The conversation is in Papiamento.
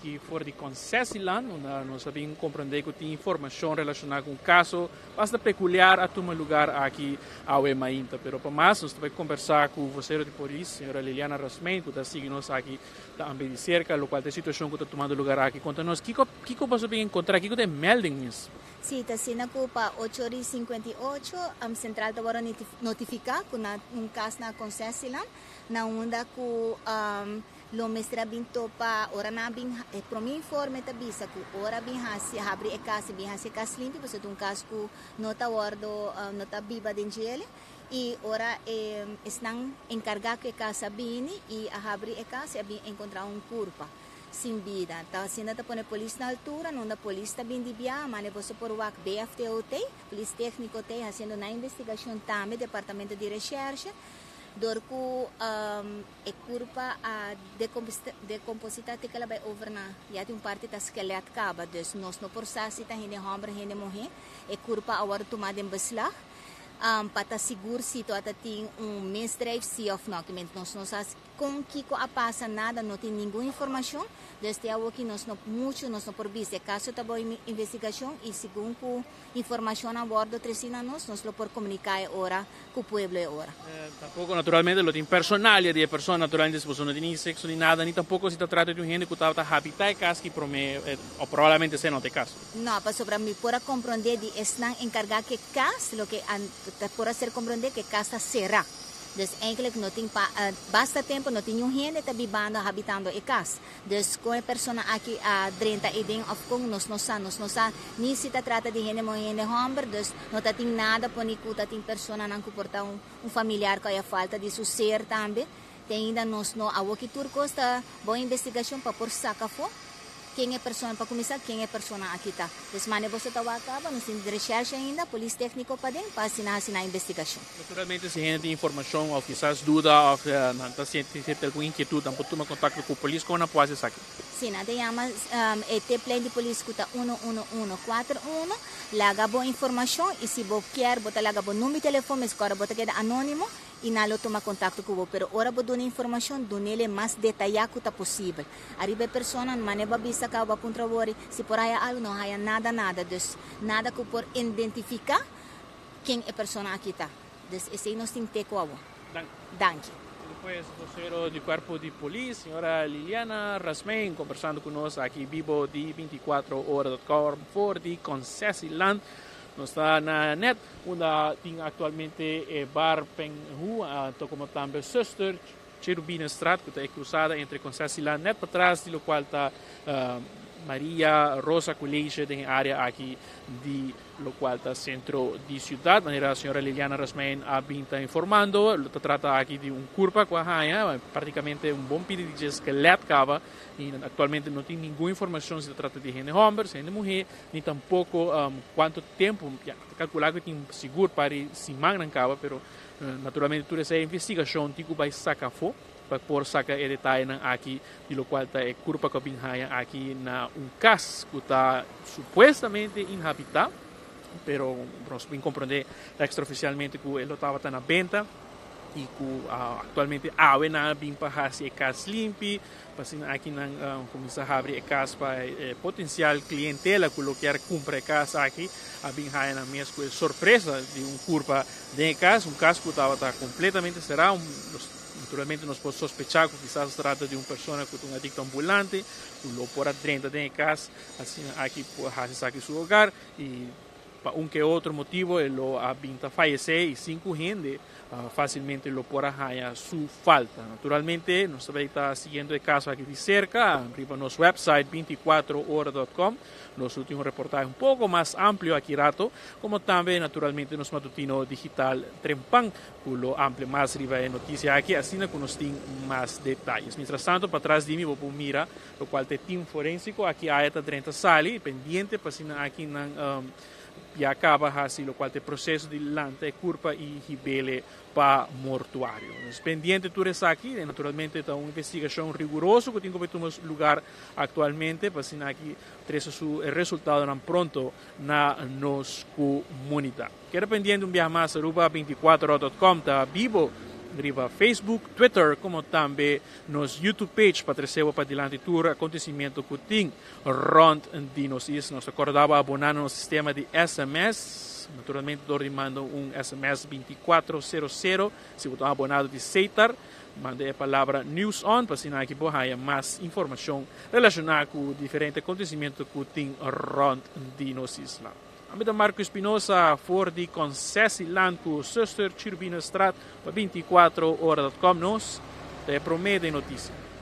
aki for di Concessieland, unda nos a bin comprende cu tin informacion relaciona cu un caso basta peculiar a tuma lugar aki awe mainta. Pero pa mas nos ta bay conversa cu vocero di polis, señora Liliana Rasmijn, cu ta sigui nos aki tambe di cerca, locual ta e situacion cu ta tumando lugar aki. Conta nos, kico kico boso a bin encontra, kico ta e melding mes? Si, ta asina cu pa ocho ora y 58 Central ta worde notifica cu na un cas na Concessieland, na unda cu lo mester a bin topa ora nan a bin, e prome informe ta bisa cu ora bin haci, habri e cas y bin haci e cas limpi, pasobra ta un cas cu no ta wordo, no ta biba den djele, y ora e esnan encarga cu e cas a bini y a habri e cas y a bin encontra un curpa sin bida. Ta asina ta pone polis na altura, na unda polis ta bin di bia, mane boso por wak BFTOT, Polis Tecnico ta haciendo nan investigacion tambe, Departamento di Recherche, dor cu e curpa a decomposita te kela bay over na ya tin un parti ta skelet caba, dus nos no por sa si ta hende homber hende muhe, e curpa a wordo tuma den beslag pa ta sigur si to tin un misdrijf si of no, nos no sa. Con kico a pasa nada, no tin ningun informacion, dus te awoki nos no mucho nos no por bisa. E caso ta bao investigacion y segun cu informacion a wordo treci na nos, nos lo por comunica e ora cu pueblo e ora. Tampoco naturalmente lo tin personalia di e persona, naturalmente si boso no tin ni sexo ni nada, ni tampoco si ta trata di un hende cu tabata habita e cas ki prome, o probablemente esey no ta e caso. No, pasobra mi por a comprende di esnan encarga cu e cas, loke ta por a ser comprende cu e cas ta cera. Dus eigenlijk no tin pa basta tempo no tin niun hende ta bibando habitando e cas. Dus con e persona aki a drenta eden of con nos no sa. Nos no sa ni si ta trata di hende muhe hende homber dus no ta tin nada poni cu ta tin personanan cu por ta un familiar cu haya falta di su ser tambe. Te ainda nos no awoki tur cos ta bon investigacion pa por saca afo ken e persona, pa cuminsa ken e persona aki ta. Des mane boso ta wak caba, nos tin recherche ainda, polis tecnico paden pa asina haci nan investigacion. Naturalmente si hende tin informacion of kisas duda of nan ta sinti algun inquietud nan por tuma contacto cu polis, con nan por haci esaki? Si, nan ta yama e tiplijn di polis cu ta 11141, laga bo informacion y si bo kier bo ta laga bo number di telefon, mescora bo ta keda anonimo. I nan lo tuma kontakto ku bo. Pero ora bo duna informashon, dun'el e mas detayá ku ta posibel. Ariba e persona, manera bo a bisa kaba bo a puntra wori si por haya algu, no haya nada nada. Dus nada ku por identifiká ken e persona aki ta. Dus esei nos tin te ku awor. Danki. Despues vocero di cuerpo di polis, señora Liliana Rasmijn, conversando cu nos aki bibo di 24ora.com for di Concessieland. Nos ta na net unda tin actualmente e bar Peng Hu, anto como tambe Zuster Cherubinastraat, cu ta e cruzada entre Concessieland net patras di locual ta Maria Rosa College den e area aki di locual ta centro di ciudad. Manera señora Liliana Rasmijn a bin ta informando, lo ta trata aki di un curpa cu a haya practicamente un bon pidi di dje skelet caba y actualmente no tin ningun informacion si ta trata di hende homber, si hende muhe, ni tampoco cuanto tempo, ya, ta calcula cu tin sigur par di simannan caba, pero naturalmente tur esey investigacion tin cu bay saca afo pa por saca e detayenan aki di locual ta e curpa cu a bin haya aki na un cas cu ta supuestamente inhabita, pero nos bin comprende extraoficialmente cu e lo tabata na benta y cu actualmente awe nan a bin pa haci e cas limpi. Pa asina aki nan kuminsá habri e kas pa e potensial klientela ku lo kier kumpra e kas aki a bin haña nan mes ku e sorpresa di un kurpa den e kas, un kas ku tabata kompletamente será. Naturalmente nos por sospechá ku kisas ta trata di un persona ku ta un adikto ambulante ku lo por a drenta den e kas asina aki por hasi esaki su hogar i pa un ke otro motibo e lo a bin ta fayesé i sin ku hende Fácilmente lo por a haña su falta. Naturalmente nos ta bay ta siguiendo e caso aki di cerca riba nos website 24ora.com. Nos lo tin un reportahe un poco mas amplio aki rato, como tambe naturalmente nos matutino digital Trempan cu lo amplia mas riba e noticia aki asina cu nos tin mas detayes. Mientras tanto patras di mi bo por mira locual ta e team forensico aki aya ta drenta sali pendiente pa asina aki nan Ya caba haci locual ta e proceso di lanta e curpa y hibele pa mortuario. Nos pendiente tur esaki y naturalmente ta un investigacion riguroso cu tin cu tuma lugar actualmente pa asina aki trece su resultadonan pronto na nos comunidad. Keda pendiente un biaha mas Aruba 24 hora dot com ta bibo. Riba Facebook, Twitter como tambe nos YouTube page pa trece bo padilanti tur acontecimento cu tin rond di nos isla. Nos ta corda bo abona na nos sistema di SMS, naturalmente door di manda un SMS 2400 si bo ta un abonado di Setar, manda e palabra News On pa asina aki bo haya mas informacion relaciona cu diferente acontecimento cu tin rond di nos isla. Ami ta Marco Espinosa for di Concessieland cu Zuster Cherubinastraat pa 24 ora.com. Nos ta e prome den noticia.